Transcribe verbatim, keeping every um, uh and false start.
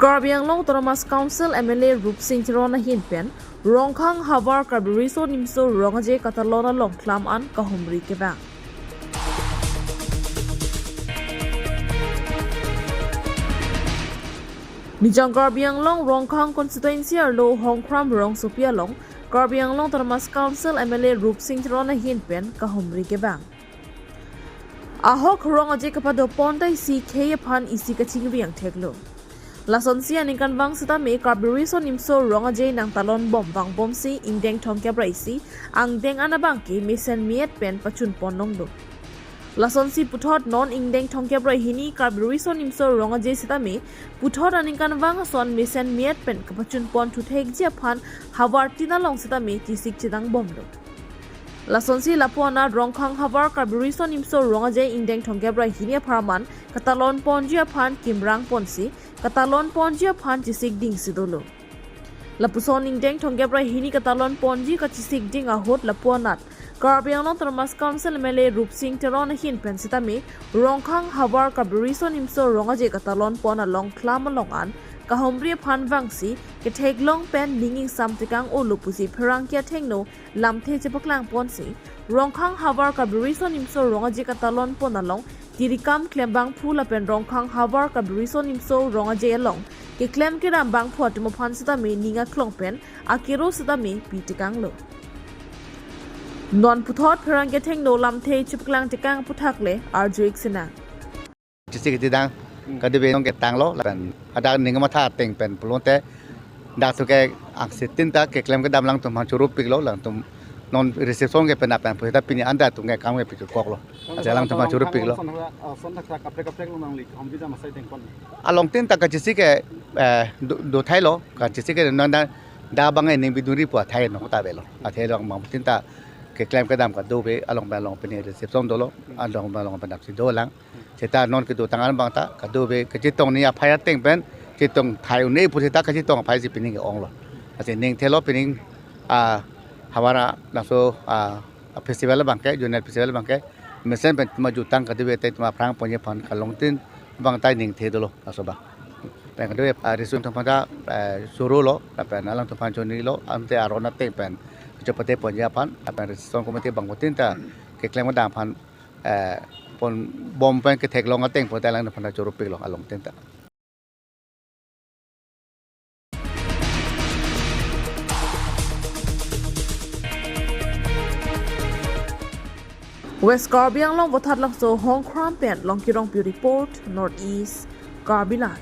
Karbi Anglong Autonomous Council M L A Rupsing Teron ahin pen Rongkhang havar Karbi Riso Nimso Rong Aje katalon along klam an kahumri kevang. Nijang Karbi Anglong Rongkhang constituency arlo Hongkram rongsopi along Karbi Anglong Autonomous Council M L A Rupsing Teron ahin pen kahumri kevang. Ahok Rong Aje kapado pon ta isi khei aphan isi kachingri angthek lo. Lasonsi aningkanvang sitame Karbi Riso Nimso Rong Aje nangtalon bom vangbomsi ingdeng thomkep ra isi angdeng an abangke mesen miet pen pachun pon longlo. Lasonsi puthot non ingdeng thomkep ra hini Karbi Riso Nimso Rong Aje sitame puthot aningkanvang ason mesen miet pen kapachun pon thuthekji aphan havar tin along sitame chesik chedang bomlo. Lasonsi lapu-an Rongkhang havar Karbi Riso Nimso Rong Aje ingdeng thomkep ra hini apharman katalon ponji aphan kimrang ponsi katalon ponji aphan chesik dingsi dolo. Lapuson ingdeng thomkep ra hini katalon ponji kachesik ding ahut lapu-an Karbi Anglong Autonomous Council M L A Rupsing Teron ahin pen sitame Rongkhang havar Karbi Riso Nimso Rong Aje katalon pon along klam along an kahumri aphan vangsi ketheklong pen ning ingsam tekang olo pusi pherangke athengno lamthe chepaklang ponsi Rongkhang havar Karbi Riso Nimso Rong Aje katalon pon along tirikam klembangphu lapen Rongkhang havar Karbi Riso Nimso Rong Aje along keklem kedam bangphu atum aphan sitame ning aklong pen akero sitame pi tekanglo. Non puthot pherangke athengno lamthe chepaklang tekang aphuthak le arju-ik sinang. Chesik chedang kadokave nong ketanglo lapen hadak ning matha ateng pen pulote dak thu ke aksi tin ta keklem kedam alangtum aphan chorop piklo, alangtum non reception ke penap pen pusi ta pini anta atum ke kam ke pichukoklo. Ase alangtum aphan chorop piklo. Along tin ta kachesik ke, eh, do, do thailo, kachesik ke non da, da bang ening biduri pu athai no ta avelo. Athai along bang tin ta keklem kedam kadokave along pen along pini reception dolo, along pen along pen apsi dolang. Seta non kedotang an bang ta kadokave kachetong ni aphai ateng pen chetong thai un-e pu seta kachetong aphai si pining ke-onglo. Ase ning thelo pining, ah, havar laso, ah, festival abangke, zonal festival abangke mesen pen tema jutang kadokave te tema pherang ponji aphan kalong tin bang ta ning the dolo laso bang. Pen kadokave, ah, reception aphan ta, eh, chorolo lapen alangtum aphan chonilo, ante aron ateng pen chopate ponji aphan lapen reception committee bangphutin ta keklem kedam aphan, eh, pon bom pen ketheklong ateng pu ta alangtum aphan ta chorop piklo along tin ta. West Karbi Anglong Vothatlangso Hongkram pen Longki Rongpi report, North East Karbi Live.